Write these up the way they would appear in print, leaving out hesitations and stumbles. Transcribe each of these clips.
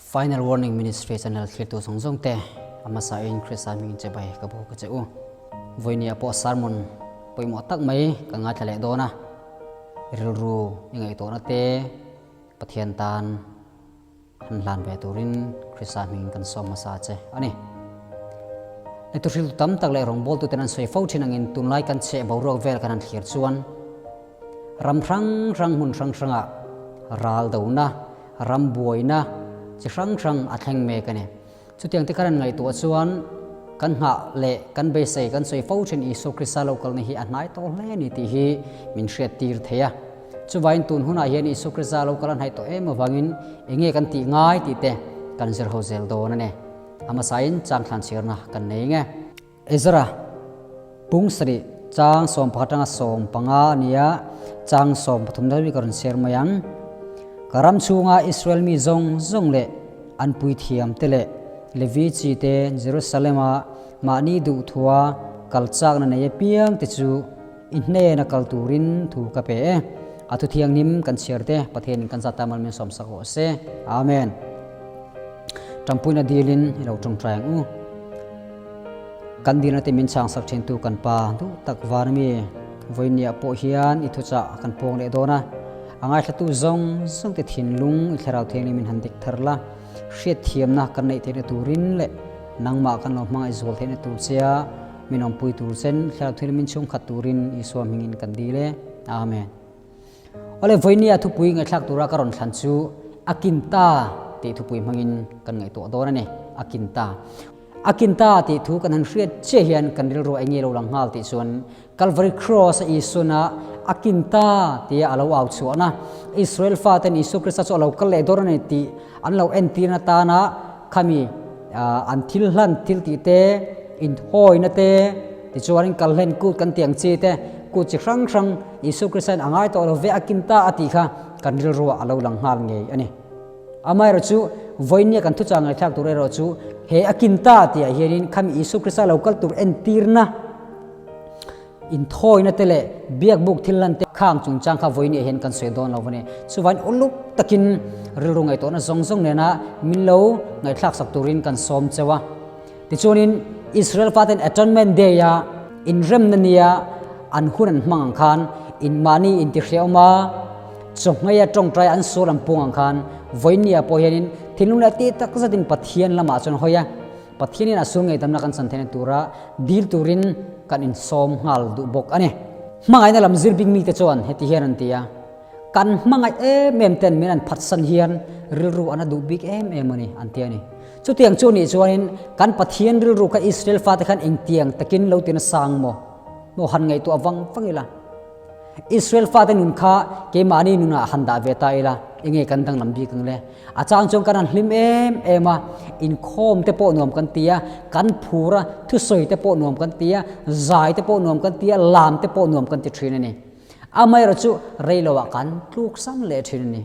Final Warning Ministry channel thlirtu zawng zawng te a hmasa in Krista hming che bai ka bu ka che u. Vawinia pawh sermon pawimawh tak mai ka ngaithla leh dawn a, rilru i ngaihtuahna te Pathian tan han hlan ve turin Krista hming kan sawm hmasa che a ni. Letuhriltu tam tak leh rawngbawltuten an sawi fo thin angin tunlai kan chheh boruak vel kan han thlir chuan ram hrang hrang hmun hrang hrangah ral dona, ram buaina chi hrang hrang a thleng mek a ni. Chutiang te kan han ngaihtuah chuan kan nghah leh kan beisei kan sawi fo thin Isua Krista lo kalna hi a hnai tawh hle a ni tih hi min hriat tir thei a. Chuvain tun hunah hian Isua Krista lo kal a hnaih tawh em avangin eng nge kan tih ngai tih te kan zir ho zel dawn a ni. A hmasain changthlan chhirna kan nei nge. Ezra, pung sarih chang 11 atanga 15 a ni a, chang 13 deuh hi ka rawn share mai ang. Ka ram chhunga Israel mi zawng zawng leh an puithiam te leh Levi chi te Jerusalem-a mahni duhthua kal chakna nei apiang te chu i hnena kal turin thu ka pe e. A thu thianghlim kan chhiar te Pathianin kan zat tamal min sawmsak rawh se. Amen. Ṭampuina dilin i lo ṭawngṭai ang u. Kan dilna te min chhangsak ṭhintu kan pa duh tak van ami vawinia pawh hian i thuchah kan pawng leh dawn a. A ngaithlatu zawng zawng te thinlung i thlarau thianghlim in han dik thar la, hriatthiamna kan neih theihna turin leh nangmah kan lo hmangaih zual theihna tur che a min awmpui tur chen thlarau thianghlim in chhungkhat turin Isua hmingin kan dil e. Amen. Awle vawinia thupui ngaihthlak tura ka rawn thlan chu a kin ta tih thupui hmangin kan ngaihtuah dawn a ni, a kin ta. A kin ta tih thu kan han hriat chiah hian kan rilru eng nge lo lang nghal tih chuan Calvary Cross a Isuana a kin ta tia a lo au chhuahna, Israel faten Isua Krista chu a lo kal leh dawn a ni tih an lo entirna tana khami an thil hlan thil tih te, inthawina te, tichuanin kalhlen kut kan tih ang chi te, kut chi hrang hrang Isua Kristain a ngai tawh lo ve a kin ta a tih kha kan rilruah a lo lang nghal ngei a ni. Amaherawhchu, vawinia kan thuchah ngaihthlak tur erawh chu he a kin ta tihah hianin khami Isua Krista lo kal tur entirna, Inthawina te leh biakbuk thil lan te khang chungchang kha vawinia hian kan sawi dawn lo a ni. Chuvain uluk takin rilru ngaihtuahna zawng zawng nena min lo ngaihthlak sak turin kan sawm cheu a. Tichuanin Israel faten Atonement Day-a inremna nia an hun an hmang ang khan inmahni intihriahawm a, chawhmei a tawngtai an sual an pung ang khan vawinia pawh hianin thinlung leh tih tak zetin Pathian lamah chuan hawi a. Pathianin a sur ngeihdamna kan chan theihna tura dil turin kan insawm nghal duh bawk a ni. Hmangaihna lam zir bik mite chuan heti hian an ti a, Kan hmangaih em em ten min an phatsan hian rilru an a duh bik em em a ni, an ti a ni. Chutiang chu nih chuanin kan Pathian rilru kha Israel fate khan engtiang takin lo ti nasang maw? Maw han ngaihtuah vang vang ila. Israel fate nun kha keimahni nunah han dah ve ta ila, enge kan danglam bik ang le? A chang chuan kan han hlim em em a, inkhawm te pawh nuam kan ti a, kan phur a, thusawi te pawh nuam kan ti a, zai te pawh nuam kan ti a, lam te pawh nuam kan ti thin a ni. Amaherawh chu rei loah kan tluk sang leh thin a ni.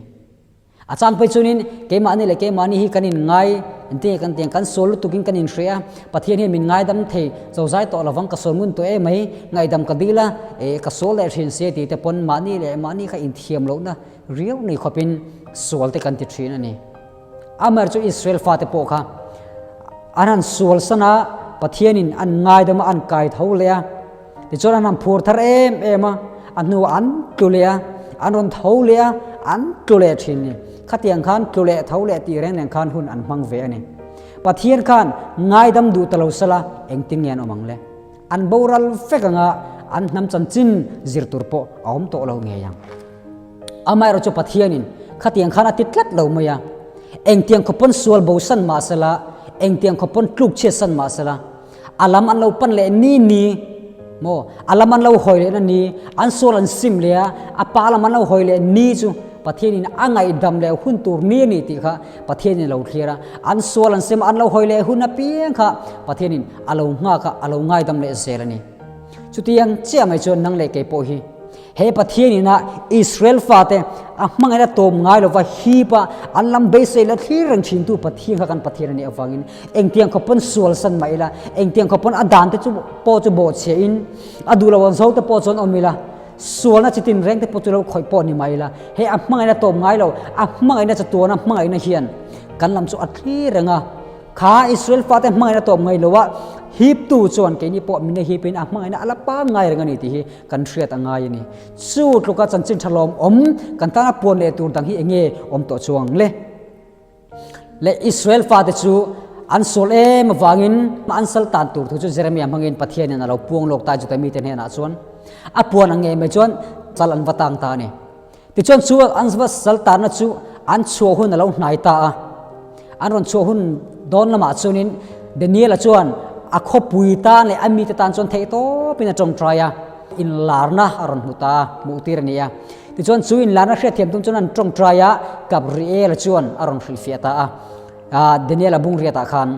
A chang phei chuanin keimahni leh keimahni hi kan inngai engtin nge kan ti ang, kan sual lutukin kan inhria a, Pathian hian min ngaidam thei zozai tawh lovang, ka sual ngun tawh em mai, ngaihdam ka dil a, eh ka sual leh thin sia tih te pawn mahni leh mahni kha inthiam lohna riau nei khawpin sual te kan ti thin a ni. Amaherawhchu chu Israel fate pawh kha an han sual san a, Pathianin an ngaidam a, an kai tho leh a, tichuan an han phur thar em em a, a hnuah an tlu leh a, an rawn tho leh a, an tlu leh thin a ni. Khatiang khan tlu leh tho leh tih reng reng khan hun an hmang ve a ni. Pathian khan ngaidam duh ta lo sela engtin nge an awm ang le? An boral vek anga an hnam chanchin zir tur pawh a awm tawh lo ngei ang. Amaherawh chu Pathianin khatiang khan a ti tlat lo mai a, engtiang khawpawn sual bo san mah sela, engtiang khawpawn tluk chhiat san mah sela, a lam an lo pan leh ni ni maw, a lam an lo hawi leh na ni, an sual an sim leh a, a pa lam an lo hawi leh ni chu Pathianin a ngaihdam leh hun tur ni a ni tih kha Pathianin a lo thlir a, an sual an sim a, an lo hawi leh hun apiang kha Pathianin a lo nghak a, a lo ngaidam leh zel a ni. Chutiang chiah mai chuan nang leh kei pawh hi He Pathian ina Israel fate a hmangaihna tawm ngai lova hip a, an lam beisei la thlir reng thintu Pathian kha kan Pathian a nih avangin engtiang khawpawn sual san mah ila, engtiang khawpawn a dan te chu pawh chu bawhchhiah in a duh lo ang zo te pawh chuan awm ila. Sualna chi tinreng te pawh chu lo khawih pawh ni mai ila, he a hmangaihna tawp ngai lo, a hmangaihna chatuana hmangaihna hian kan lam chu a thlir reng a. Kha Israel fate hmangaihna tawp ngai lo a, hiptu chuan keini pawh min la hipin a hmangaihna a la pangngai reng a ni tih hi kan hriat a ngai a ni. Chu tluka chanchin tha lawm awm kan tana puan leh tur dang hi eng nge awm tawh chuang le? Le Israel fate chu an sual em avangin an sal tan tur thu chu Jeremia hmangin Pathianin a lo puang lawk ta Juda mite hnenah chuan a puan ang ngei mai chuan sal an va tang ta a ni. Tichuan chu an va sal tanna chu an chhuah hun a lo hnai ta a. An rawn chhuah hun dawn lamah chuanin Daniela chuan a khawpui tan leh a mite tan chuan theihtawpin a tawngtai a, inlarna a rawn hmu ta a, hmuhtir a ni a. Tichuan chu inlarna hriatthiam tum chuan an tawngtai a, Gabriela chuan a rawn hrilhfiah ta a, Daniela bungriatah khan.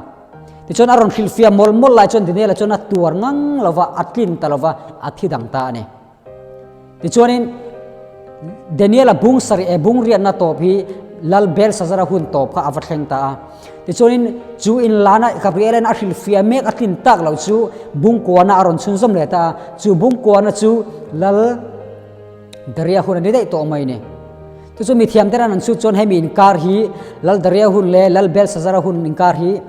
Tichuan a rawn hrilhfiah mawlh mawlh lai chuan Daniela chuan a tuar ngang lo va, a tlin ta lo va, a thi dang ta a ni. Tichuanin Daniela bung sarih eh bung riatna tawp hi Lal Belshazzara hun tawp kha a va thleng ta a. Tichuanin chu inlana Gabriela'n a hrilhfiah mek a tlin tak loh chu bung kuana a rawn chhunzawm leh ta a. Chu bung kuana chu Lal Daria hun a ni daih tawh mai ni. Chu chu mithiam ten an an chhut chuan hemi inkar hi Lal Daria hun leh Lal Belshazzara hun inkar hi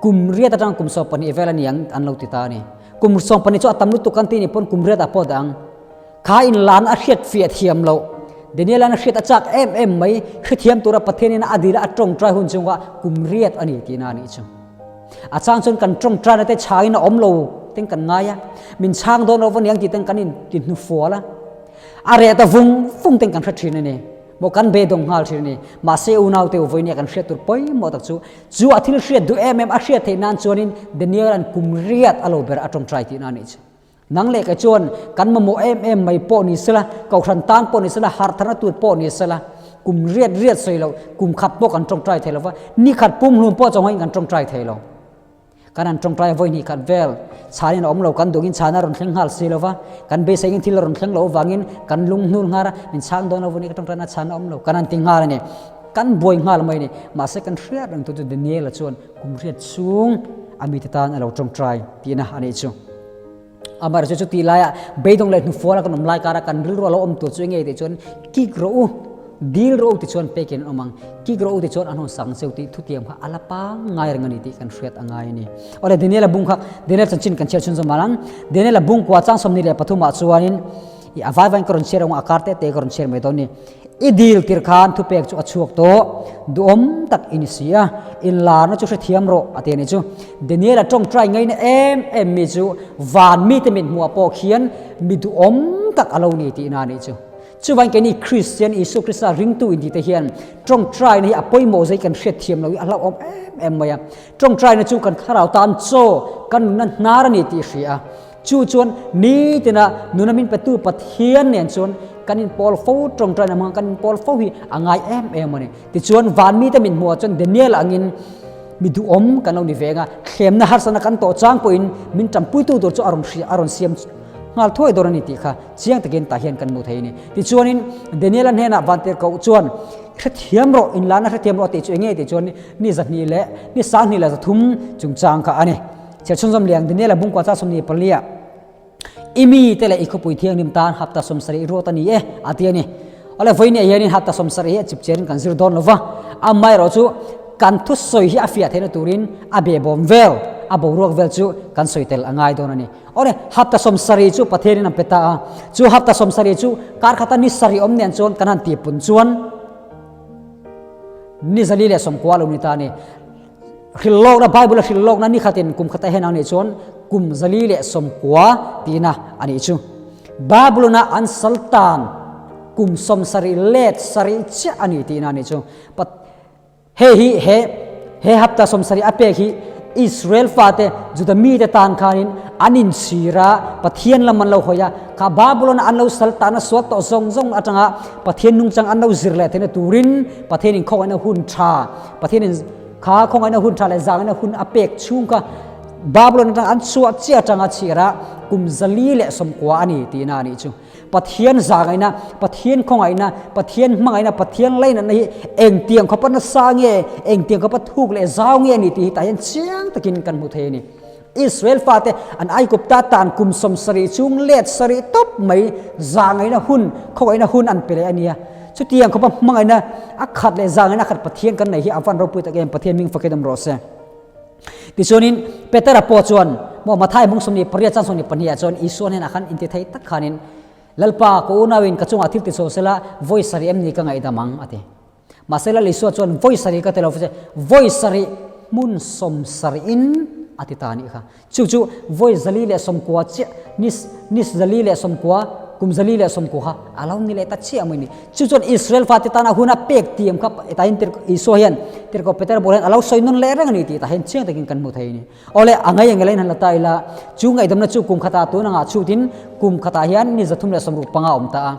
kum riat atang kum 12 vel a ni ang an lo ti ta a ni. Kum 12 chu a tam lutuk kan tih ni pawn kum riat ah pawh dah ang. Kha inlan a hriat fiah thiam loh. Daniel-a'n a hriat a chak em em mai, hrethiam tura Pathianin a dil a a tawngtai hun chungah kum riat a ni tihna a nih chu. A chang chuan kan tawngtaina te chhangin a awm lo ten kan ngai a, min chhang dawn lo va niang tih ten kan inti hnufual a, a reh ta vung vung ten kan hre thin a ni. Maw kan beidawng nghal thin a ni. Mahse unaute u vawinia kan hriat tur pawimawh tak chu, chu a thil hriat duh em em a hriat theih nan chuanin Daniel-a'n kum riat a lo ber a tawngtai tihna a nih chu. Nang leh kei chuan kan mamawh em em mai pawh ni sela, kohhran tan pawh ni sela, harh tharna tur pawh ni sela, kum riat riat sawi loh, kum khat pawh kan tawngtai thei lo va, ni khat pumhlum pawh chawnghain kan tawngtai thei lo. Kan han tawngtai a vawi hnih khat vel, chhanin a awm lo, kan duhngin chhana rawn thleng nghal si lo va, kan beiseiin thil a rawn thleng loh avangin kan lung hnul nghar a, min chhang dawn lo va ni ka tawngtaina chhana awm lo, kan han ti nghal a ni. Kan buai nghal mai a ni. Mahse kan hriat reng tu chu Daniela chuan kum riat chhung a mite tan a lo tawngtai tihna a nih chu. Amaherawhchu chu tih laiah beidawng leh hnufuala kan awm lai kara kan rilru a lo awm tur chu enge tih chuan kik rawh u, dil rawh u ti chuan pekin an awm ang, kik rawh u ti chuan an hawn sak ang cheu tih thutiam kha a la pangngai reng a ni tih kan hriat a ngai a ni. Awle Daniela bung kha Daniel chanchin kan chhiar chhunzawm ang. Daniela bung kua chang 23 ah chuanin i a vai vaiin ka rawn chhiar ang a kar te te ka rawn chhiar mai dawn a ni. I dil tir khan thupek chu a chhuak tawh, duhawm tak i ni si a, inlarna chu hrethiam rawh a ti a ni chu. Daniel-a tawngtai ngaina em em mi chu van mite mit hmuhah pawh khian mi duhawm tak a lo ni tihna a nih chu. Chuvangin keini Kristian Isua Krista ringtu intihte hian tawngtaina hi a pawimawh zei kan hriatthiam lo hi a hlauhawm em em mai a. Tawngtaina chu kan thlarau tan chaw, kan nunna hnar a ni tih hria a. Chu chuan nitina nuna min petu Pathian nen chuan kan inpawl fo, tawngtaina hmanga kan inpawl fo hi a ngai em em a ni. Tichuan van mite min hmuhah chuan Daniel angin mi duhawm kan lo ni ve anga, thlemna harsatna kan tawh chang pawhin min tanpuitu tur chu a rawn hria, a rawn siam nghal thuai dawn a ni tih kha chiang takin tah hian kan hmu thei a ni. Tichuanin Daniela hnenah Vantirhkoh chuan hrethiam rawh, inlana hrethiam rawh tih chu enge tih chuan ni 200 leh ni 2300 chungchang kha a ni. Chhiar chhunzawm liang Daniela bungkua cha 24 ah i mi te leh i khawpui thianghlim tan hapta 70 ruat a ni e a ti a ni. Awle vawiin ah hianin hapta 70 hi a chip cherin kan zir dawn lova, amaherawh chu kan thusawi hi a fiah theihna turin a behbawm vel, a boruak vel chu kan sawi tel a ngai dawn a ni. Awle hapta 70 chu Pathianin an pe ta a, chu hapta 70 chu kar khata ni sarih awm nen chuan kan han tihpun chuan ni 490 lo ni ta a ni. Hrilhlawkna, Bible a hrilhlawkna ni khatin kum khata hen ang nih chuan kum 490 tihna a nih chu. Babylon-a an saltan kum 70 let sarih chiah a ni tihna a nih chu. Pat hei hi he he hapta 70 a pek hi Israel fate Juda mite tan khanin an inchhir a, Pathian lam an lo hawi a, kha Babylon-a an lo saltan a sual tawh zawng zawng atanga Pathian nungchang an lo zir leh theihna turin Pathianin khawngaihna hun tha Pathianin kha khawngaihna hun tha leh zangaihna hun a pek chhung kha Babylon atang an chhuah chiah atanga chhira kum 490 a ni tihna a nih chu. Pathian zangaihna, Pathian khawngaihna, Pathian hmangaihna, Pathian lainatna hi engtiang khawpa nasa nge, engtiang khawpa thuk leh zau nge a ni tih hi tah hian chiang takin kan hmu thei a ni. Israel fate an Aigupta tan kum 70 chung let sarih tawp mai zahngaihna hun, khawngaihna hun an pe leh a nia. Chutiang khawpa hmangaihna a khat leh zahngaihna a khat Pathian kan nei hi a van ropui tak em, Pathian hming fakin awm rawh se. Tichuanin Petera pawh chuan maw Mathai mung 28 chan 22 ah chuan Isua hnenah khan intithei tak khanin Lalpa, ka unauin ka chungah thil ti chho sela, vawi sarih em ni ka ngaihdam ang a ti. Mahse Lal Isua chuan vawi sarih ka ti lo che, vawi sarih hmun 70in a ti ta a nih kha. Chu chu vawi 190 chiah, ni ni 190, kum 190 kha a lo ni leh ta chiah mai ni. Chu chuan Israel fate tana hun a pek tiam kha hetah hian Isua hian Tirhkoh Peter bulah hian a lo sawi nawn leh reng a ni tih tah hian chiang takin kan hmu thei a ni. Awle, a ngai ang elain han la ta ila, chu ngaihdamna chu kum khatah tun angah chhutin kum khatah hian ni 365 a awm ta a.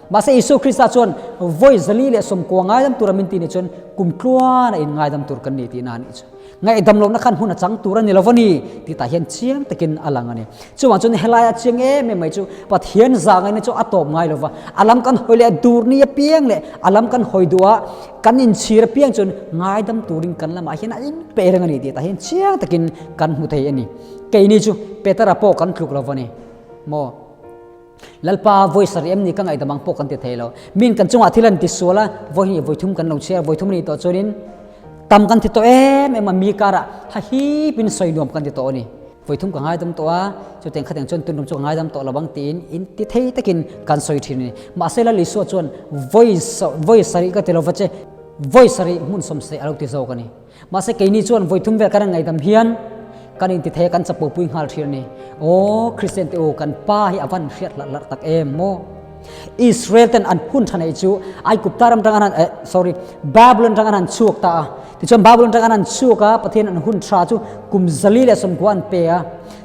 Mahse Isua Krista chuan vawi 190 ngaidam tura min tih ni chuan kum tluan a in ngaidam tur kan ni tihna a nih chu. Ngaihdam lohna khan hmun a chang tur a ni lo va ni tih tah hian chiang takin a lang a ni. Chuvang chuan helai a chiang em em mai chu Pathian zahngaihna chu a tawp ngai lo va, a lam kan hawi leh a dur ni apiang leh a lam kan hawi duh a kan inchhir apiang chuan ngaidam turin kan lamah hian a inpeih reng a ni tih tah hian chiang takin kan hmu thei a ni. Keini chu Petera pawh kan tluk lo va ni maw? Lalpa vawi sarih em ni ka ngaihdam ang pawh kan ti thei lo. Min kan chungah thil an ti sual a, vawi hnih vawi thum kan lo chhiar, vawi thum a nih tawh chuanin tam kan ti tawh em em a, mi karah ha hipin sawi nuam kan ti tawh a ni. Vawi thum ka ngaidam tawh a, chutiang khatiang chuan tuntum chu ka ngaidam tawh lo ang tiin in ti thei takin kan sawi thin a ni. Mahse Lal Isua chuan vawi vawi sarih ka ti lo va che, vawi sarih hmun 70 a lo ti zawk a ni. Mahse keini chuan vawi thum vel kan han ngaihdam hian kan intithei a kan chapopui nghal thin a ni. Aw Kristian te u kan pa hi a van hriat hlarh hlarh tak em maw? Israel ten an hun tha nei chu Aigupta ram tang an han eh sorry Babylon tang an han chhuak ta a. Tichuan Babylon tang an han chhuak a Pathian an hun tha chu kum 190 an pe a.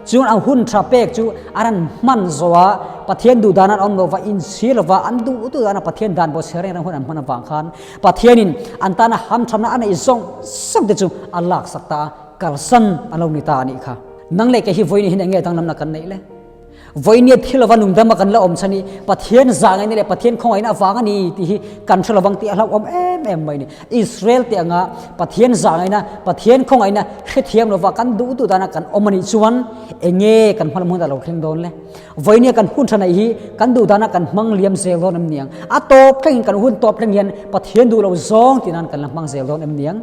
Chuan an hun tha pek chu an han hman zawh a Pathian duh dan an awm lo va inchhir lo va an duh duh dan a Pathian dan pawh chhe reng reng hun an hman avang khan Pathianin an tana hamthamna a neih zawng zawng te chu a laksak ta a, kalsan a lo ni ta a nih kha. Nang leh kei hi vawiin hian eng nge danglamna kan neih le? Vawiin thil lova nungdam a kan la awm chhan hi Pathian zahngaihna leh Pathian khawngaihna avang a ni tih hi kan hre lovang tih a hlauhawm em em mai a ni. Israel te anga Pathian zahngaihna, Pathian khawngaihna hrethiam lova kan duh duh dana kan awm a nih chuan eng nge kan hmalam hunah lo thleng dawn le? Vawinia kan hun tha neih hi kan duh dana kan hmang liam zel dawn em niang? A tawp thlengin kan hun tawp thleng hian Pathian duh lo zawng tih nan kan la hmang zel dawn em niang?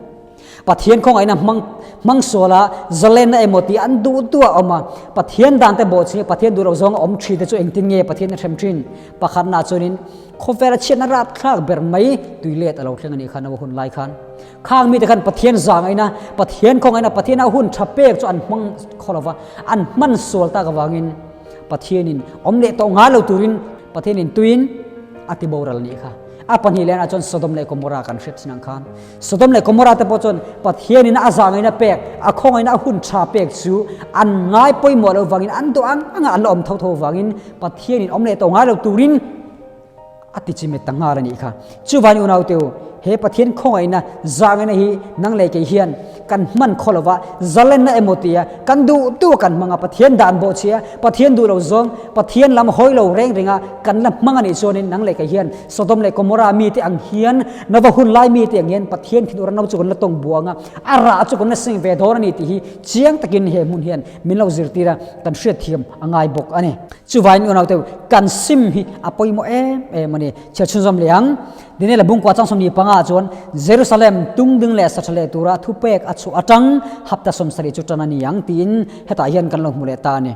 Pathian khawngaihna hmang hmang suala zalenna emaw tih an duh duh a awm a, Pathian dan te bawh chhinga Pathian duh lo zawng a awm thin te chu engtin nge Pathian a hrem thin? Pakhatna chuanin khawvela chhiatna rapthlak ber mai tui let a lo thleng a nih kha Noah hun lai khan. Khang mite khan Pathian zahngaihna, Pathian khawngaihna, Pathian a hun tha pek chu an hmang khaw lova, an hman sual tak avangin Pathianin awm leh tawh ngai lo turin Pathianin tuiin a ti boral nih kha. A pahnih lehna chuan Sodom leh Gomorrah kan hriat thin ang khan. Sodom leh Gomorrah te pawh chuan Pathianin a zahngaihna pek, a khawngaihna a hun tha pek chu an ngai pawimawh loh vangin an duh ang anga an la awm tho tho vangin Pathianin awm leh tawh ngai lo turin A ti chi met ta nghal a nih kha. Chuvani unaute u, he Pathian khawngaihna zahngaihna hi nang leh kei hian kan hman khaw lova, zalenna emaw tia kan duh duh a kan hmang a, Pathian dan bawh chhia, Pathian duh lo zawng, Pathian lam hawi lo reng reng a kan la hmang a nih chuanin nang leh kei hian Sodom leh Gomorrah mite ang hian, Nova hun lai mite ang hian Pathian thinur a no chu kan la tawng buang a, a rah chu kan la seng ve dawn a ni tih hi chiang takin he hmun hian min lo zirtir a, kan hriatthiam a ngai bawk a ni. Chuvain unaute kan sim hi a pawimawh em em a ni. Chhiar chhunzawm leh ang. Daniel-a bungkua chang 25 ah chuan Jerusalem tungding leh satha leh tura thupek a chhuah atang hapta 70 chu tan a ni ang tiin hetah hian kan lo hmu leh ta a ni.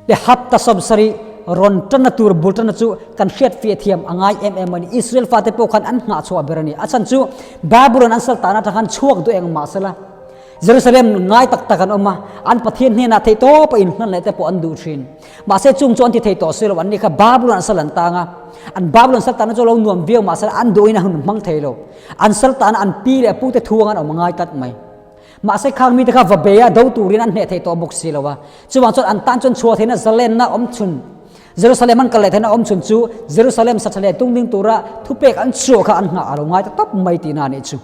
Le hapta 70 rawn tanna tur bul tanna chu kan hriat fiah thiam a ngai em em a ni. Israel fate pawh khan an nghah chhuah ber a ni. A chhan chu Babylon an sal tahna atang khan chhuak duh engmah sela. Jerusalem ngai tak tak an awm a, an Pathian hnenah theih tawp a inhlan leh te pawh an duh thin. Mahse chung chu an ti thei tawh si lo, an ni kha Babylon an sal an tang a, an Babylon sal tahna chu lo nuam viau mahse an duhin a hun hmang thei lo. An sal tahna an pi leh pu te thu ang an awm a ngai tlat mai. Mahse khang mite kha va bei a, do turin an hneh thei tawh bawk si lo a. Chuvang chuan an tan chuan chhuah theihna zalenna awm chhun, Jerusalem an kal leh theihna awm chhun chu Jerusalem sa tha leh tung ding tura thupek an chhuah kha an nghah a lo ngai ta tawp mai tihna a nih chu.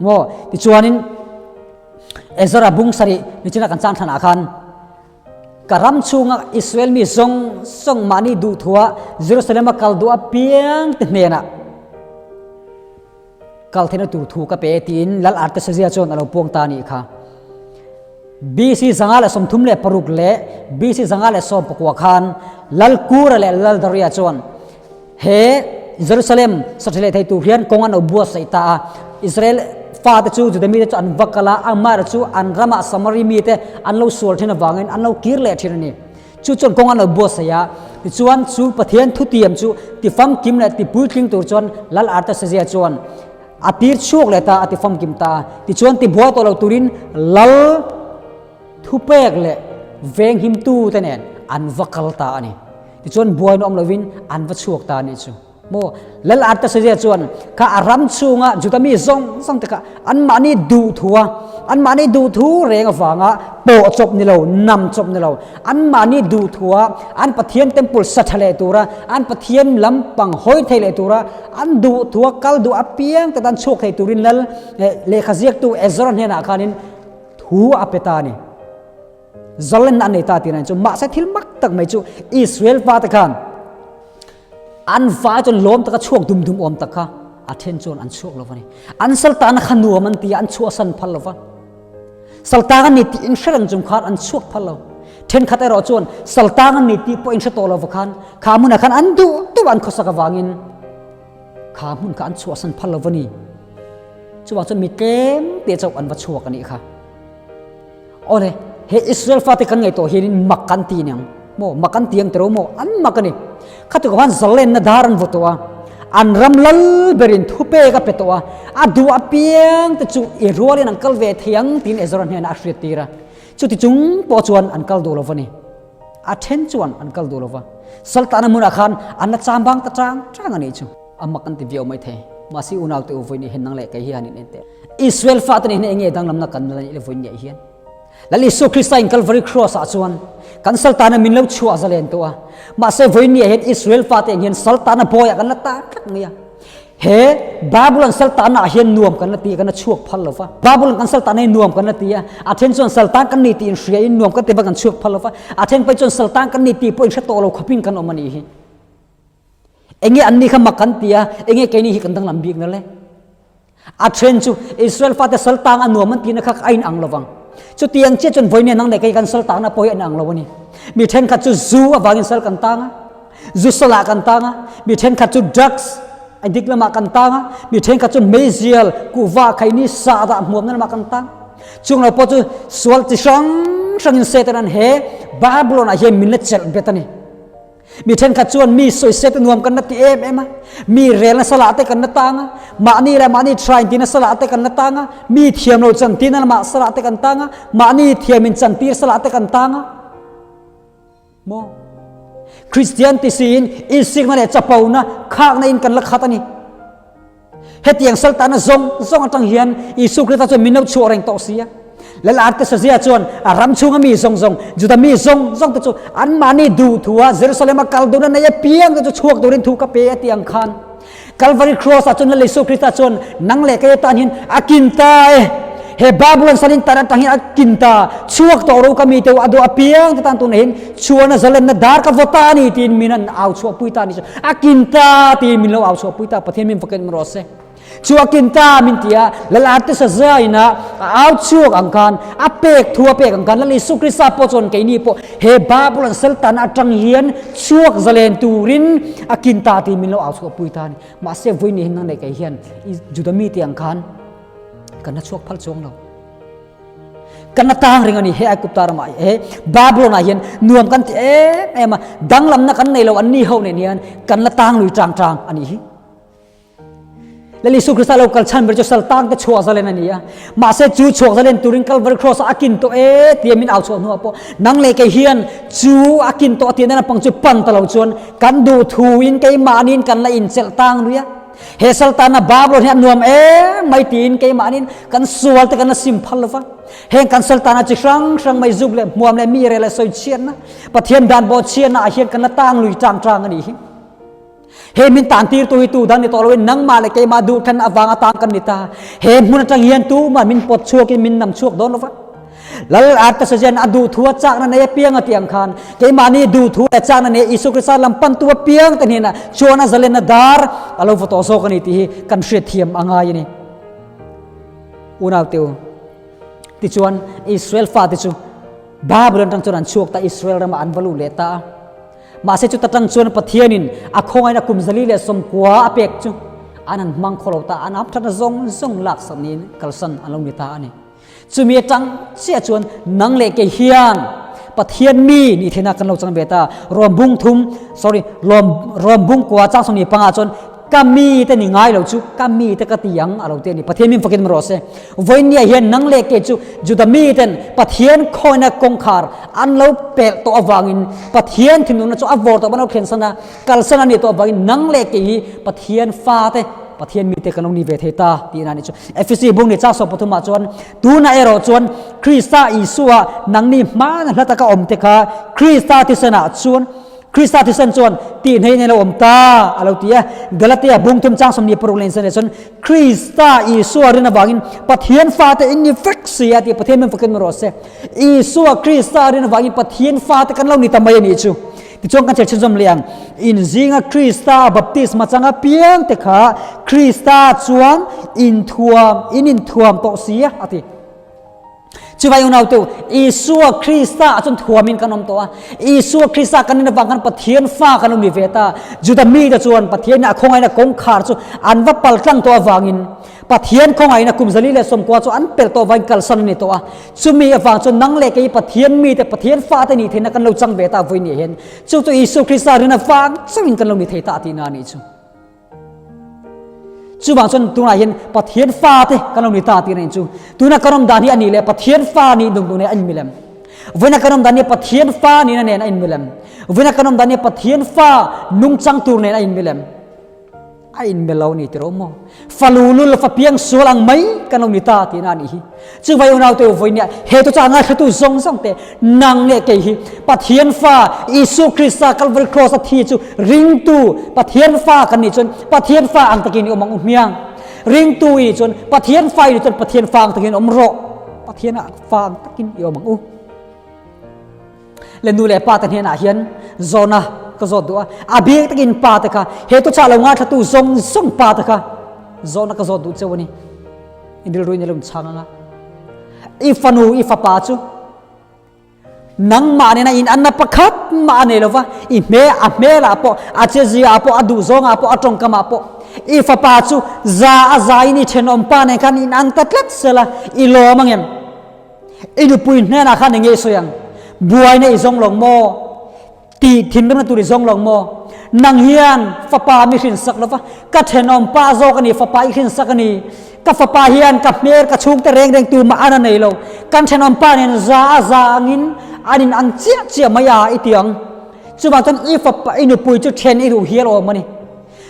Maw? Tichuanin Ezra bung sarih nichina kan chang thlanah khan ka ram chhunga Israel mi zawng zawng mahni duh thua Jerusalem a kal duh apiang te hnenah kal theihna tur thu ka pe tiin Lal Artaxerxes chuan a lo puang ta a nih kha. BC 136 leh BC 119 khan Lal Kura leh Lal Daria chuan he Jerusalem sa ṭha leh thei tur hian kawng an lo buatsaih ta a. Israel fate chu Juda mite chu an va kal a, amaherawhchu chu an ramah Samari mite an lo sual ṭhin avangin an lo kir leh ṭhin a ni. Chu chuan kawng an lo buatsaih a, tichuan chu Pathian thutiam chu tifamkim leh tipuitling tur chuan Lal Artasazia chuan a tir chhuak leh ta, a tifamkim ta a. Tichuan tibuai tawh lo turin Lal thupek leh venghimtute nen an va kal ta a ni. Tichuan buaina awm lovin an va chhuak ta a nih chu. Maw Lal Artasazia chuan kha a ram chhunga Juda mi zawng zawng te kha anmahni duhthua, anmahni duhthu reng avanga pawh chawp ni lo, nam chawp ni lo, anmahni duhthua an Pathian temple sa tha leh tura, an Pathian lampang hawi thei leh tura, an duhthua kal duh apiang te tan chhuak thei turin Lal lehkha ziaktu Ezra hnenah khanin thu a pe ta a ni. Zalenna a nei ta tih chu mahse thil mak tak mai chu Israel pa te khan an vai chuan lawm taka chhuak dum dum awm tak kha a then chuan an chhuak lova ni. An saltana kha nuam an ti a, an chhuahsan phal lova. Saltang an ni tih in hre reng chung khan an chhuak phal lo. Thenkhat erawh chuan saltang an ni tih pawh in hre tawh lova khan kha hmunah khan an duh duh an khawsak avangin kha hmun kha an chhuahsan phal lova ni. Chuvang chuan mi tlem te chauh an va chhuak a nih kha. Awle, he Israel fate kan ngaihtuah hianin mak an ti aniang maw? Mak an ti ang tiro maw? An mak a ni. Khati kawh khan zalenna dar an vaw tawh a, an ram lal berin thupek a pe tawh a, a duh apiang te chu i rualin an kal ve thei ang tiin Ezra hnenah a hriattir a. Chuti chung pawh chuan an kal duh lo va ni. A then chuan an kal duh lo va. Saltana hmunah khan an la cham bang ta chang chang a nih chu. A mak an ti viau mai thei. Mahse unaute u vawiin i hen nang leh kei hi han in en teh. Israel fate nih hian enge danglamna kan la neih le vawiin ngeih hian? Lal Isua Krista in Calvary Cross ah chuan kan saltana min lo chhuah zalen tawh a. Mahse vawiin ngeih hian Israel fate ang hian saltana bawi ah kan la ta tlat mai a. He Babylon saltana ah hian nuam kan la ti a, kan la chhuak phal lo va. Babylon kan saltana hi nuam kan la ti a, a then chuan saltan kan ni tih in hria in nuam kan ti va kan chhuak phal lo va. A then pawh chuan saltan kan ni tih pawh in hre tawh lo khawpin kan awm a nih hi. Enge anni kha mak kan ti a, enge keini hi kan danglam bik na le? A then chu Israel fate saltang a nuam an tihna kha a inang lo vang. Chutiang chiah chuan vawiin nang leh kei kan saltangna pawh hi a inang lo a ni. Mi thenkhat chu zu avangin sal kan tang a, zu salah kan tang a, mi thenkhat chu drugs a dik lamah kan tang a, mi thenkhat chu meizial, kuhva, khaini, sahdah hmuamna lamah kan tang. Chung lo pawh chu sual chi hrang hrangin Satan-a'n he Babylon-ah hian min la chelh bet a ni. Mi thenkhat chuan mi sawiset nuam kan la ti em em a, mi rel nasa lah te kan la tang a, mahni leh mahni tha inti nasa lah te kan la tang a, mi thiam lo chantir na lamah salah te kan tang a, mahni thiam in chantir salah te kan tang a. Maw? Kristian ti siin insikna leh chapona khakna in kan la khat a ni. Hetiang saltana zawng zawng atang hian Isua Krista chuan min lo chhuah reng tawh si a. Lal Artasazia chuan a ram chhunga mi zawng zawng, Juda mi zawng zawng te chu anmahni duh thua Jerusalem-a kal dun a nei apiang te chu chhuak turin thu ka pe a ti ang khan Calvary Cross ah chuan Lal Isua Krista chuan nang leh kei atan hian a kin ta e. He Babylon salin tan atang hian a kin ta. Chhuak tawh ro ka mi teu a duh apiang te tan tunah hian chhuahna zalenna dar ka vaw ta a ni tiin min an au chhuahpui ta a ni chu. A kin ta tiin min lo au chhuahpui ta, Pathian min vakin rawh se. Chu a kin ta min ti a, Lal Artisa zaina a au chhuak ang khan, a pek thu a pek ang khan, Lal Isu Krista pawh chuan keini pawh he Babylon saltan atang hian chhuak zalen turin a kin ta tiin min lo au chhuahpui ta a ni. Mahse vawiin hian nang leh kei hian Juda mite ang khan kan la chhuak phal chuang lo. Kan la tang reng a ni, he Aigupta ramah he Babylon ah hian nuam kan ti em em a, danglamna kan nei lo an ni ho nen hian kan la tang lui tang tang a nih hi. Lal Isu Krista lo kal chhan ber chu sal tang te chhuah zalen a ni a, mahse chu chhuak zalen turin Calvary Cross ah a kin tawh e tia min au chhuah hnuah pawh nang leh kei hian chu a kin tawh a tihna lampang chu pan ta lo chuan kan duh thuin keimahniin kan la inchelh tang lui a. He saltana Babylon hi a nuam em mai tiin keimahnin kan sual te kan la sim phal lova. Heng kan saltana chi hrang hrang mai zuk leh hmuam leh mi rel leh sawi chhiatna, Pathian dan bawh chhiatna ah hian kan la tang lui tang tang a nih hi. He min tan tir tu hi tu dang ni tawh loin nangmah leh keimah duh than avanga tang kan ni ta. He hmun atang hian tumah min pawt chhuakin min nam chhuak dawn lova. Lal Artasazian a duh thu a chakna nei apiang a tih ang khan keimahni duh thu leh chakna nei Isua Krista lam pantu apiang te hnenah chuan a zalenna dar a lo va tawh zawk a ni tih hi kan hriatthiam a ngai a ni. Unau teu, tichuan Israel fate chu. Babylon tang chuan an chhuak ta Israel ramah an va lut leh ta a. Mahse chuta tang chuan Pathianin a khawngaihna kum 490 a pek chu an han hmang khaw lo ta, an hamthatna zawng zawng laksak niin kalsan an lo ni ta a ni. Chumi atang chiah chuan nang leh kei hian Pathian mi nih theihna kan lo chang ve ta. Rom bung thum, sorry, Rom, Rom bung kua chang sawmhnih panga chuan ka mi te ni ngai lo chu ka mi te ka ti ang a lo ti a ni. Pathian min fakin rawh se. Vawinia hian nang leh kei chu Juda mi ten Pathian khawina kawngkhar an lo pelh tawh avangin Pathian thinurna chu a vawr tawh an lo thlen san a, kalsan a nih tawh avangin nang leh kei hi Pathian fa te, Pathian mite kan lo ni ve thei ta tih a nih chu. Efesi bung ni chak sawm pathumah chuan tunah erawh chuan Krista Isua nangni hmana hla taka awm te kha Krista thisenah chuan Krista thisen chuan tih hnei nei lo awm ta a lo ti a. Galatia bung thum chang 26 leh insen chuan Krista Isua rin avangin Pathian fate in ni vek si a tih Pathian min fakin rawh se. Isua Krista rin avangin Pathian fate kan lo ni ta mai a nih chu. Tichuan kan chherchhinzawm leh ang. In zinga Krista baptisma changa piang te kha Krista chuan inthuam, in inthuam tawh si a, a ti. Chuvai unau tu, Isua Krista ah chuan thuamin kan awm tawh a. Isua Krista kan rin avang khan Pathian fa kan awm ni ve ta. Juda mite chuan Pathian a khawngaihna kawngkhar chu an va paltlang tawh avangin Pathian khawngaihna kum 490 chu an pelh tawh avangin kalsan a ni tawh a. Chumi avang chuan nang leh kei Pathian mite, Pathian fate nih theihna kan lo chang ve ta vawi nih hian chu chu Isua Krista rin avang chauhin kan lo ni thei ta tihna a nih chu. Chuvang chuan tunah hian Pathian fate kan lo ni ta tihna a nih chu. Tuna kan awm dan hi a nih leh Pathian fa nih dawng dawng nen a inmilem. Vawiina kan awm dan hi Pathian fa nihna nen a inmilem. Vawiina kan awm dan hi Pathian fa nungchang tur nen a inmilem. A inbe lo ni tiro maw? Fa lulul fa piang sual ang mai kan lo ni ta tihna a nih hi. Chuvai unau te u vawinia he tu cha ngaithlatu zawng zawng te nang leh kei hi Pathian fa Isu Krista Calvary Cross a thi chu ringtu Pathian fa kan nih chuan Pathian fa ang takin i awm ang u hmiang. Ringtu i nih chuan Pathian fa i nih chuan Pathian fa ang takin awm rawh. Pathian fa ang takin i awm ang u. Le nu leh pa te hnenah hian zawhna ka zawt duh a, a bik takin pa te kha he tu chah lo ngaithlatu zawng zawng pa te kha zawhna ka zawt duh cheu a ni. In rilru in i lo inchhang anga i fanu i fapa chu nangmah nena in anna pakhat mah a nei lova, i hme a hmelah pawh a chezia ah pawh a duh zawngah pawh a tawngkamah pawh i fapa chu za a za in i thenawm pa nen khan in ang ta tlat sela i lawm angem? I nupui hnenah khan enge i sawi ang? Buaina i zawng lawng maw? Tih thinrimna tur i zawng lawng maw? Nang hian fapa mi hrinsak lova, ka thenawm pa zawk a ni, fapa i hrinsak a ni. Ka fapa hian ka hmel ka chhungte reng reng tu mah an a nei lo. Kan thenawm pa nen za a za angin an in ang chiah chiah mai a i ti ang. Chuvang chuan i fapa i nupui chu then i duh hial awm a ni.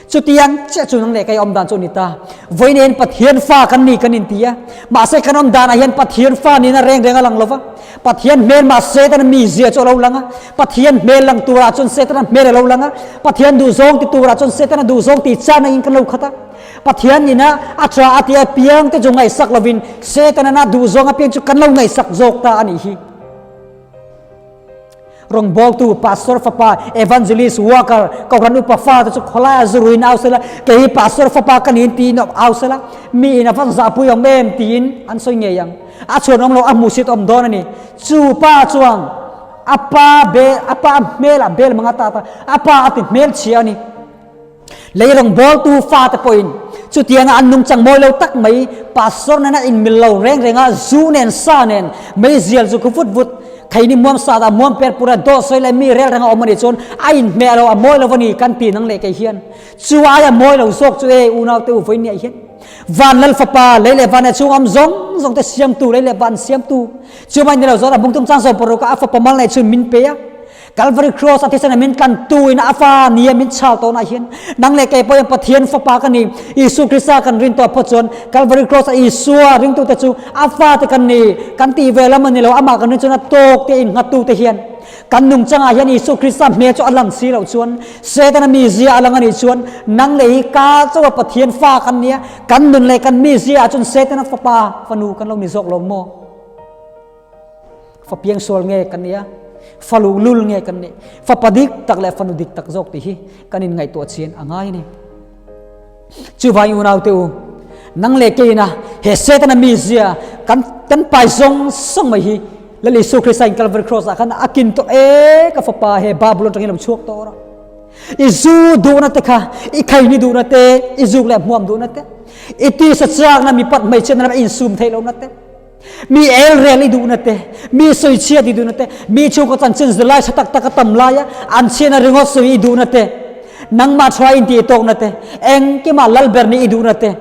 Chutiang chiah chu nang leh kei awm dan chu a ni ta. Vawiin Pathian fa kan ni kan inti a, mahse kan awm danah hian Pathian fa nihna reng reng a lang lo va. Pathian hmel mah Setana mizia chu a lo lang a, Pathian hmel lang turah chuan Setana hmel a lo lang a, Pathian duhzawng ti turah chuan Setana duhzawng tih chana in kan lo khat a. Pathian nihna a tha a tih apiang te chu ngaihsak lovin Setana na duhzawng apiang chu kan lo ngaihsak zawk ta a nih hi. Rawngbawltu, Pastor fapa, Evangelist, Worker, Kohhran upa fa te chu khawlai a zuruin au sela, kei hi Pastor fapa ka niin tiin au sela, mi in a van zahpui awm em tiin an sawi ngei ang. A chhuan awm lo, a hmuhsit awm dawn a ni. Chu pa chuan a pa be, a pa hmelah bel mang a tat a, a pa a ti hmelchhia a ni. Lei rawngbawltu fate pawhin chutianga an nungchang mawi lo tak mai pastor nena inmil lo reng renga zu nen sa nen meizial zu khu vut vut kheini muam sa dah muam per pura dawh sawi leh mi rel renga awm a nih chuan a inhmeh lo a mawi lo a ni kan ti nang leh kei hian chu aia mawi lo zawk chu e unau te u vawiin nia hian van lal fapa lei leh van chhung awm zawng zawng te siamtu lei leh van siamtu chu mai ni lo zawt a bungtum chang zawm paruk a fapa mal nei chhun min pe a Calvary Cross a thisen a min tlan tu in a fa ni a min chhal tawn ah hian nang leh kei pawh hian Pathian fapa ka ni Isu Krista kan rin tawh phawt chuan Calvary Cross a Isua ringtu te chu a fa te kan ni kan tih ve lam a ni lo amah kan rin chuan a tawk te in nghat tu te hian kan nungchang ah hian Isu Krista hmel chu a lang si loh chuan Setana mizia a lang a nih chuan nang leh hi ka chauh a Pathian fa kan nia kan nun leh kan mizia ah chuan Setana fapa fanu kan lo ni zawk lo maw? Fa piangsual nge kan nih a, fa luhlul nge kan nih, fapa dik tak leh fanu dik tak zawk tih hi kan inngaihtuah chian a ngai a ni. Chuvangin unaute u, nang leh keina he Setana mizia kan kan pai zawng zawng mai hi. Lal Isu Krista in Calvary Cross ah khan a kin tawh e ka fapa he Babylon tangin lo chhuak tawh rawh. I zu duhna te kha, i khaini duhna te, i zuk leh hmuam duhna te, i tisa chakna mi pat hmeichhiatna lam insum theih lohna te, mi el rel i duhna te, mi sawichhiat i duhna te, mi chhungkaw chanchin zirlai tha tak tak a tam laia an chhiatna ringawt sawi i duhna te, nangmah tha intih tawkna te, engkimah lalber nih i duhna te,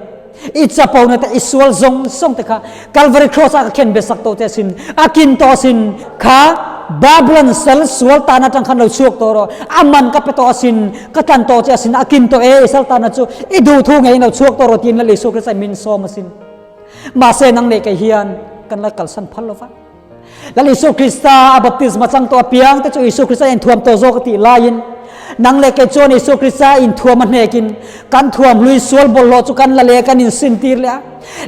I chapona te i sual zawng zawng te kha Calvary Cross ah ka khen be sak tawh che asin, a kin tawh asin. Kha Babylon sal sual tan atang khan lo chhuak tawh rawh, a man ka pe tawh asin, ka tlan tawh che asin, a kin tawh e i sal tana chu i duh thu ngeiin lo chhuak tawh rawh tiin Lal Isua Krista in min sawm asin. Mahse nang leh kei hian kan la kalsan phal lo va. Lal Isua Krista a baptisma chang tawh apiang te chu Isua Krista inthuam tawh zawk a tih laiin nang leh kei chuan Isua Krista inthuam a hnekin kan thuam hlui sual bawlhhlawh chu kan la leh kan insin tir leh a.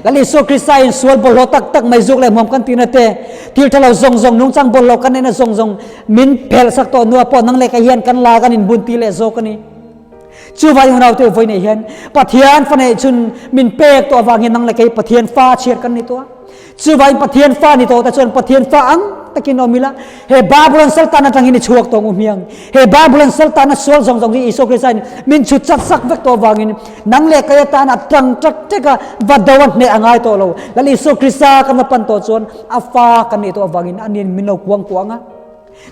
Lal Isua Krista in sual bawlhhlawh tak tak mai zuk leh hmuam kan tihna te, thil tha lo zawng zawng, nungchang bawlhhlawh kan neihna zawng zawng min phelh sak tawh hnuah pawh nang leh kei hian kan la kan inbun tir leh zawk a ni. Chuvai unaute vawi nei hian Pathian fa neih chun min pek tawh avang hian nang leh kei Pathian fa chhiar kan ni tawh a. Chuvai Pathian fa ni tawh te chuan Pathian fa ang takin awm ila, he Babylon saltan atangin i chhuak tawh ngu hmiang. He Babylon saltan a sual zawng zawng hi Isua Krista in min chhut chak sak vek tawh avangin nang leh kei atan a tang ṭek ṭek a, va do a hneh a ngai tawh lo. Lal Isua Krista kan va pan tawh chuan a fa kan nih tawh avangin aniin min lo kuang kuang a.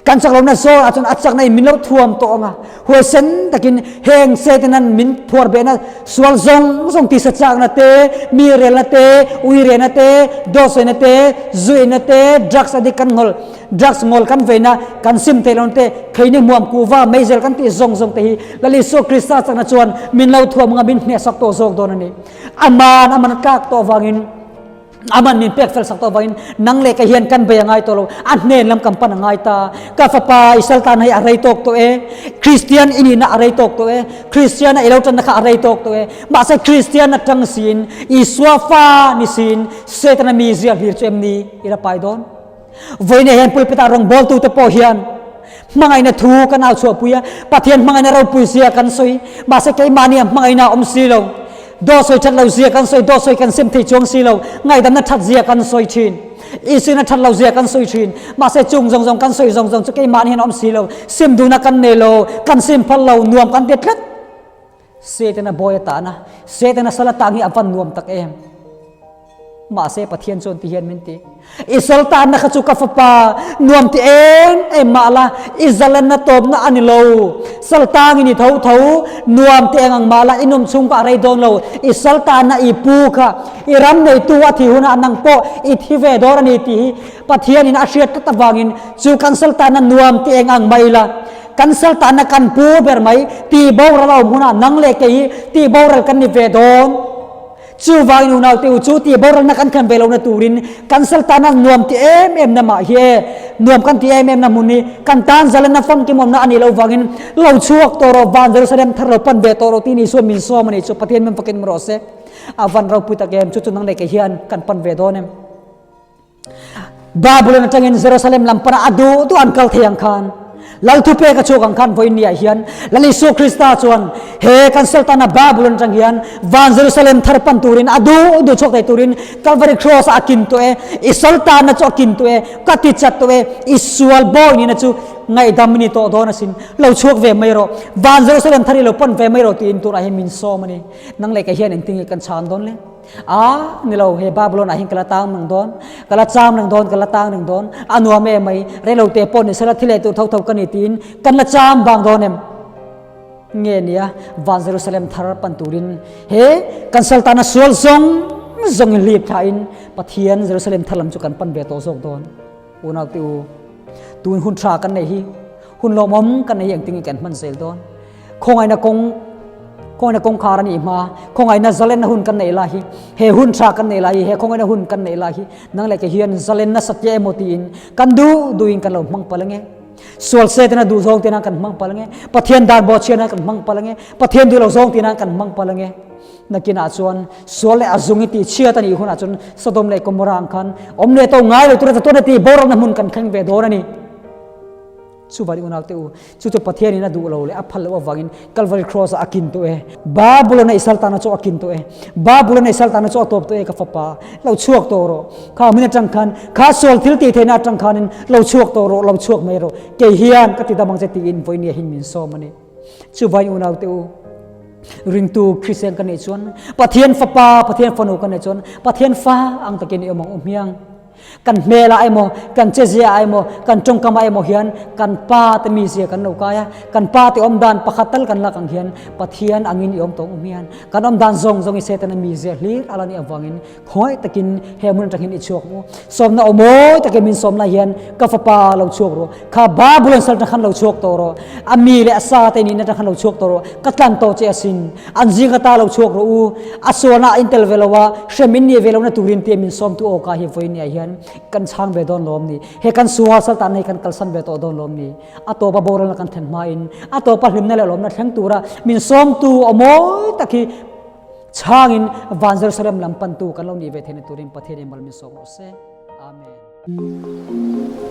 Kan chak lohna zawn ah chuan a chakna in min lo thuam tawh ang a, huaisen takin heng Satan-a'n min phuar behna sual zawng zawng tisa chakna te, mi relna te, ui rehna te, dawt sawina te, zu inna te, drugs addict kan ngawl, drugs ngawl kan veina, kan sim theih lohna te, kheini hmuam kuhva meizel kan tih zawng zawng te hi Lal Isua Krista chakna chuan min lo thuam ang a, min hnehsak tawh zawk dawn a ni. Aman, aman a tlak tawh avangin. Aman min pek fel sak tawh avangin nang leh kei hian kan bei a ngai tawh lo, a hnen lam kan pan a ngai ta. Ka fapa i sal tan hei a rei tawk tawh e, Kristian i nihna a rei tawk tawh e, Kristiana i lo tanna kha a rei tawk tawh e, mahse Kristian atang siin, Isua fa ni siin, Setana mi zia hlir chu em ni i la pai dawn? Vawiin hian pulpit ah rawngbawltute pawh hian hmangaihna thu kan au chhuahpui a, Pathian hmangaihna ropui zia kan sawi, mahse keimahni ah hmangaihna a awm si lo. Dawt sawi that lo zia kan sawi, dawt sawi kan sem thei chuang si lo, ngaihdamna that zia kan sawi thin, Isuina that lo zia kan sawi thin, mahse chung zawng zawng kan sawi zawng zawng chu keimahni hian a awm si lo, sim duhna kan nei lo, kan sim phal lo, nuam kan ti tlat. Setana bawi a tahna, Setana sal a tang hi a van nuam tak em. Mahse Pathian chuan ti hian min ti, I sal tanna kha chu ka fapa, nuam ti em em mah la, i zalenna tawpna a ni lo. Sal tangin i tho tho, nuam ti eng ang mah la, i num chhung kha a rei dawn lo. I sal tanna i pu kha, i ram neitu a thi hunah nang pawh i thi ve dawn a ni tih hi Pathianin a hriat tlat avangin chu kan sal tanna nuam ti eng ang mai la, kan sal tanna kan pu ber mai, tih boral a awm hunah nang leh kei hi tih boral kan ni ve dawn. Chuvangin unaute u chu tih boralna kan thlen ve lohna turin kan sal tana nuam ti em em na mah hi e, nuam kan ti em em na hmun hi kan tan zalenna famkim awmna a nih loh vangin lo chhuak tawh rawh, van Jerusalem thar lo pan ve tawh rawh tiin Isua min sawm a nih chu Pathian min fakin rawh se. A van ropui tak em, chu chu nang leh kei hian kan pan ve dawn em? Babylon atangin Jerusalem lam pana a duh duh an kal thei ang khan Lal thupek a chhuak ang khan vawiin ni ah hian Lal Isua Krista chuan he kan Sultana Babylon atang hian van Jerusalem thar pan turin a duh duh chhuak thei turin Calvary Cross ah a kin tawh e, i Sultana chu a kin tawh e, ka ti chat tawh e, i sual bawi nihna chu ngaihdam i ni tawh dawn asin, lo chhuak ve mai rawh, van Jerusalem thar i lo pan ve mai rawh tiin tunah hian min sawm a ni. Nang leh kei hian engtin nge kan chhan dawn le? A ni lo, he Babylon ah hian ka la tang reng dawn, ka la cham reng dawn, ka la tang reng dawn, a nuam em mai, rei lo te pawh ni sela thi leh tur tho tho ka ni tiin kan la cham bang dawn em? Nge nia, van Jerusalem thar pan turin he kan saltana sual zawng zawng in hlip thla in Pathian Jerusalem thar lam chu kan pan ve tawh zawk dawn. Unau te u, tun hun tha kan nei hi, hun lawmawm kan nei hi engtin nge kan hman zel dawn? Khawngaihna kawng, khawngaihna kawngkhar a nih hma, khawngaihna zalenna hun kan neih lai hi, he hun tha kan neih lai hi, he khawngaihna hun kan neih lai hi, nang leh kei hian zalenna satliah emaw tiin kan duh duhin kan lo hmang palh ange. Sual se tena duh zawng tena kan hmang palh ange. Pathian dan bawhchhiatna kan hmang palh ange. Pathian duh lo zawng tina kan hmang palh ange. Nakinah chuan sual leh a zung i tih chhiat a nih hunah chuan Sodom leh Gomorrah ang khan awm leh to ngai lo tura chatuan a tih boralna hmun kan thleng ve dawn a ni. Chuvani unaute u, chu chu Pathianin a duh lo leh a phal loh avangin Calvary Cross-ah a kin tawh e. Babulon-a i saltana chu a kin tawh e. Babulon-a i saltana chu a tawp tawh e ka fapa. Lo chhuak tawh rawh. Kha hmun atang khan, kha sual thil tih theihna atang khanin lo chhuak tawh rawh, lo chhuak mai rawh. Kei hian ka ti dam ang che tiin vawinia hin min sawm a ni. Chuvangin unaute u, ringtu Kristian ka nih chuan, Pathian fapa, Pathian fanu ka nih chuan, Pathian fa ang takin i awm ang u hmiang. Kan hmelah emaw, kan chezia emaw, kan tawngkamah emaw hian kan pa te mizia kan lo kai a, kan pa te awm dan pakhat tal kan lak ang hian Pathian angin i awm tawh um hian kan awm dan zawng zawng i Setana mizia hlir a la nih avangin khawngaih takin he hmun atang hian i chhuak mu. Sawmna aw mawi takin min sawm lai hian ka fapa lo chhuak rawh, kha Babulon sal atang khan lo chhuak tawh rawh, a mi leh a sa te nihna atang khan lo chhuak tawh rawh, ka tlan tawh che asin. An zing ata lo chhuak rawh u, a sualna a intel ve lo a, hrem in nih ve lohna turin tia min sawmtu awka hi vawinia hian kan chhang ve dawn lawm ni? He kan sual saltanna hi kan kalsan ve tawh dawn lawm ni? A tawpa boralna kan thlen hmain a tawpa hlimna leh lawmna thleng tura min sawmtu aw mawi tak hi chhangin van Jerusalem lam pantu kan lo nih ve theihna turin Pathianin mal min sawm rawh se. Amen.